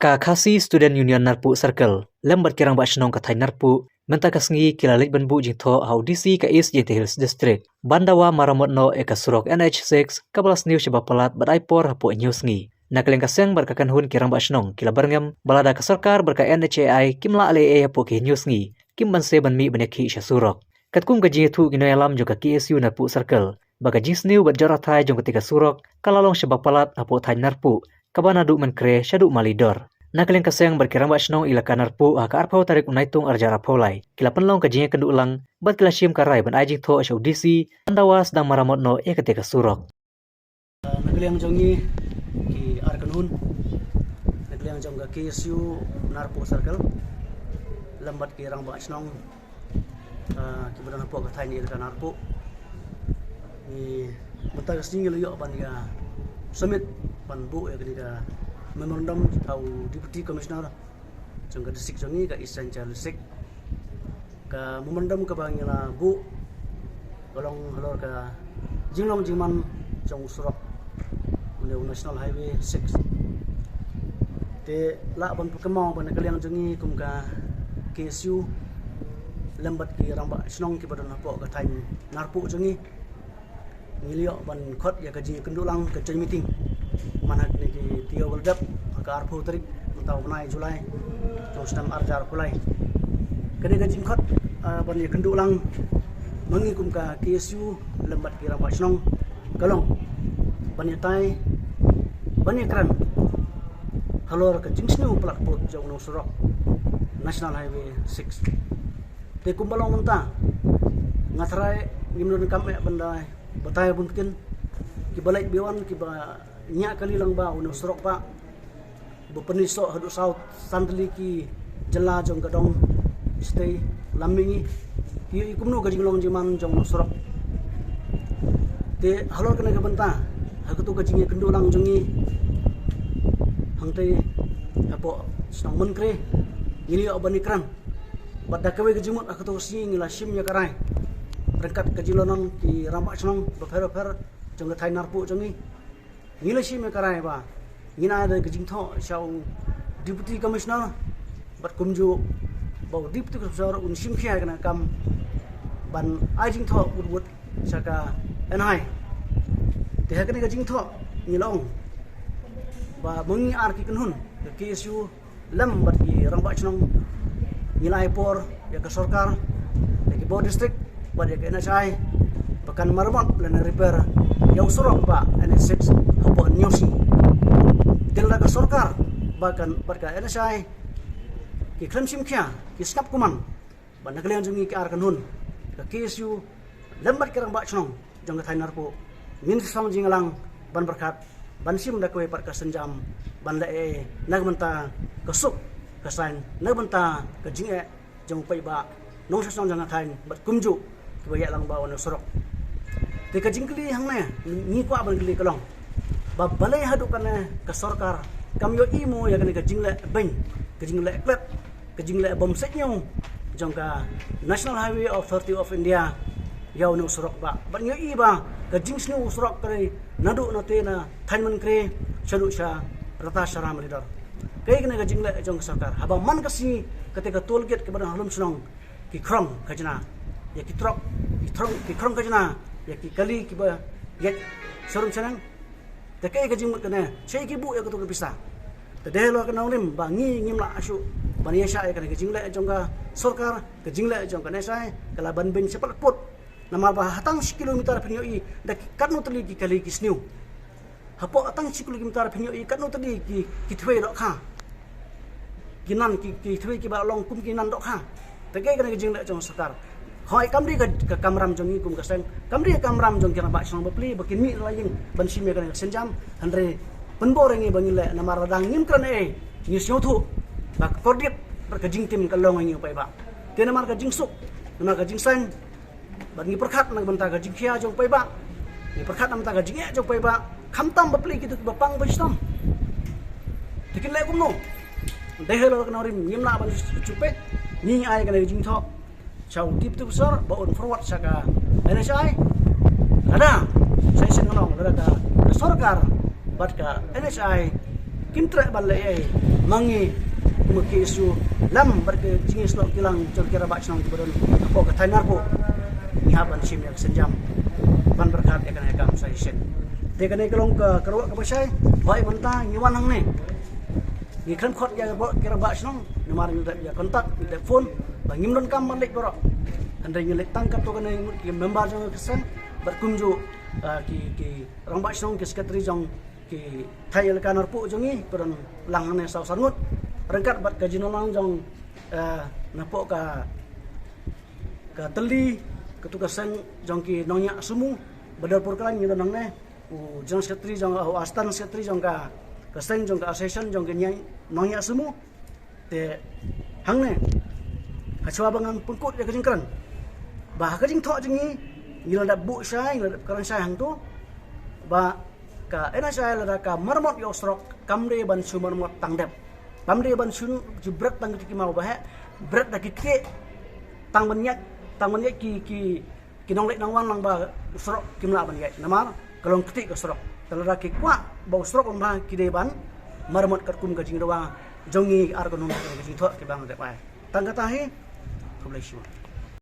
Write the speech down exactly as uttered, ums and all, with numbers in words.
Ka Khasi Student Union Narpuh Circle lem bad ki rangbah shnong ka thaiñ Narpuh mynta ka sngi ki la leit ban buh jingthoh ha u D C ka East Jaintia Hills District ban dawa maramot noh ïa ka surok N H six kaba la sniew sha ba palat bad ai por hapoh hynñiew sngi. Na ka liang ka seng bad ka kynhun ki rangbah shnong ki la byrngem ba lada ka sorkar bad ka N H A I kim lah leh ei hapoh ki hynñiew sngi, kim banse ban mih ban ïakhih sha surok. Katkum ka jingïathuh ki nongïalam jong ka K S U Narpuh Circle ba ka jingsniew bad jot hathai jong katei ka surok ka la long sha ba palat hapoh thaiñ Narpuh, kaba naduh Mynkre shaduh Malidor. Na ka liang ka seng bad ki rangbah shnong ilaka Narpuh, ha ka arphew tarik u Naitung arhajar arphew lai ki la pynlong ka jingïakynduh lang bad ki la shim ka rai ban ai jingthoh sha u D C ban dawa sdang maramot noh ïa katei ka surok. Na ka liang jong ngi ki ar kynhun, na ka liang jong ka K S U Narpuh Circle lem bad ki rangbah shnong, ah, kiba don hapoh ka thaiñ ilaka Narpuh, ngi mynta ka sngi ngi la ïoh ban ïa submit ban buh ïa kane ka memorandum ha u Deputy Commissioner jong ka district jong ngi, ka East Jaintia Hills District. Ka memorandum kaba ngi la buh ka long halor ka jinglong jingman jong u surok, une u National Highway six. Te lah ban pynkynmaw ba na ka liang jong ngi kum ka K S U lem bad ki rangbah shnong kiba don hapoh ka thaiñ Narpuh jong ngi, ngi la ïoh ban khot ïa ka jingïakynduh lang, ka joint meeting, man ha kine ki taïew ba la dep, ha ka arphew tarik mynta u bnai July jong u snem arhajar arphew lai. Kane ka jingkhot, ah, ban ïakynduh lang ma ngi kum ka K S U lem bad ki rangbah shnong ka long ban ïatai, ban ïakren halor ka jingsniew palat pud jong une u surok National Highway six. Te kumba long mynta, nga tharai ngim donkam eh ban da batai bun ktien. Kiba leit ba wan kiba ñiah kali lang ba une u surok ba, ba pynïasoh haduh saw san tylli ki jylla jong ka dong shatei lam mihngi, ki ïohi kumno ka jinglong jingman jong une u surok. Te halor kane ka bynta, ha kato ka jingïakynduh lang jong ngi hangtei hapoh shnong Mynkre, ngi la ïoh ban ïakren. Bad da kawei ka jingmut ha kato ka sngi ngi la shim ïa ka rai ryngkat ka jinglong ki rangbah shnong bapher bapher jong ka thaiñ Narpuh jong ngi. Ngi la shim ïa ka rai ba ngin ai da ka jingthoh sha u Deputy Commissioner, bad kumjuh ba u Deputy Commissioner un shim khia ïa kane ka kam ban ai jingthoh wut wut sha ka N H I. Te ha kane ka jingthoh ngi la ong ba ma ngi ar ki kynhun ka K S U lem bad ki rangbah shnong ngi la ai por ïa ka sorkar, ïa ki bor district bad ïa ka N H I ba kan maramot lane repair ïa u surok ba N H six hapoh hynñiew sngi. Te lada ka sorkar ba kan, bad ka N H I ki khlem shim khia, ki sngap kumne, ba na ka liang jong ngi ki ar kynhun ka K S U lem bad ki rangbah shnong jong ka thaiñ Narpuh ngin sa song jingïalang ban pyrkhat, ban shim da kawei pat ka sienjam ban leh ei na ka bynta ka suk ka saiñ, na ka bynta ka jingeh jong u paidbah nongshong shnong jong ka thaiñ bad kumjuh kiba ïalang bad une u surok. Te ka jingkylli hangne ngi kwah ban kylli ka long ba balei haduh katne ka sorkar kam ïohi mo ïa kane ka jingleh beiñ, ka jingleh klet, ka jingleh bym sngewthuh jong ka National Highway Authority of India ïa une u surok ba, bad ngi ïohi ba ka jingsniew u surok ka dei naduh nate na thaiñ Mynkre shaduh sha rta sha Malidor. Kaei kane ka jingleh jong ka sorkar? Haba man ka sngi, kata ka toll gate kaba don ha lum shnong ki khrong khajna ïa ki trok, ki khrong, ki khrong khajna ïa ki kali kiba ïaid sharum shaneng. Te kaei ka jingmut kane? Shaei ki buh ïa kato ka pisa? Te dei halor ka nongrim ba ngi ngim lah shuh ban ïaishah ïa kane ka jingleh jong ka sorkar, ka jingleh jong ka N H I ka la ban beiñ shaphang pud. Namar ba ha tang shi kilometer phin ïohi da katno tylli ki kali ki sniew. Hapoh tang shi kilometer phin ïohi katno tylli ki, ki thwei dohkha. Ki nan, ki, ki thwei kiba long kum ki nan dohkha. Te kaei kane ka jingleh jong ka sorkar? Hooid, kam dei ka, ka kamram jong ngi kum ka seng, kam dei ka kamram jong ki rangbah shnong bapli ba kin mih na la ïing ban shim ïa kane ka sienjam. Hynrei pynbor ïa ngi ba ngin leh, namar lada ngim kren ei ei ngi sngewthuh ba ka kordit bad ka jingtim ka long ïa ngi u paidbah. Te namar ka jingsuk, namar ka jingsaiñ, bad ngi pyrkhat na ka bynta ka jingkhia jong u paidbah, ngi pyrkhat na ka bynta ka jingeh jong u paidbah, khamtam bapli kito kiba pang ba shitom. Te kin leh kumno? Dei halor ka nongrim ngim lah ban shu peit, ngi ai kane ka jingthoh sha u Deputy Commissioner ba un forward sha ka N H I. Lada sa shisien ka long, lada ka, ka sorkar bad ka N H I Kim treh ban leh ei ma ngi kum ka KSU lem bad ka jingïasyllok kilang jong ki rangbah shnong kiba don hapoh ka thaiñ Narpuh. Ngi hap ban shim ïa ka sienjam ban pyrkhat ïa kane ka kam sa shisien. Te kane ka long ka kyrwoh kaba shai ba mynta ngi wan hangne. Ngi khlem khot ïa ki rangbah shnong namar ngi dep ïa contact, ngi dep phone ba ngim don kam ban leit baroh. Hynrei ngi leit tang katto katne ngut ki member jong ka seng bad kumjuh, ah, ki, ki rangbah shnong, ki secretary jong ki thaiñ elaka Narpuh jong ngi, ki don lang hangne saw san ngut. Ryngkat bad ka jinglong jong, eh, napoh ka, ka tylli, katu ka seng jong ki nongñiah sumu, ba dor por khlaiñ ngi don hangne, u general secretary jong, u assistant secretary jong ka, ka seng jong ka association jong ki nongñiah sumu. Te hangne ha shuwa ba ngan pynkut ïa ka jingkren ba ha ka jingthoh jong ngi, ngi la dep buh shai, ngi la dep kren shai hangto ba ka NHAI lada ka maramot ïa u surok kam dei ban shu maramot tang dep. Kam dei ban shu ju bret tang ki kima ba heh, bret da ki ktieh, tang ban ïaid, tang ban ïaid ki, ki ki nongleit nongwan lang ba u surok kim lah ban ïaid namar ka long ktieh ka surok. Te lada ki kwah ba u surok un bha, ki dei ban maramot katkum ka jingdawa jong ngi ar ka num ka jingthoh kiba ngi dep ai. Tang kata hi. Khublei shibun.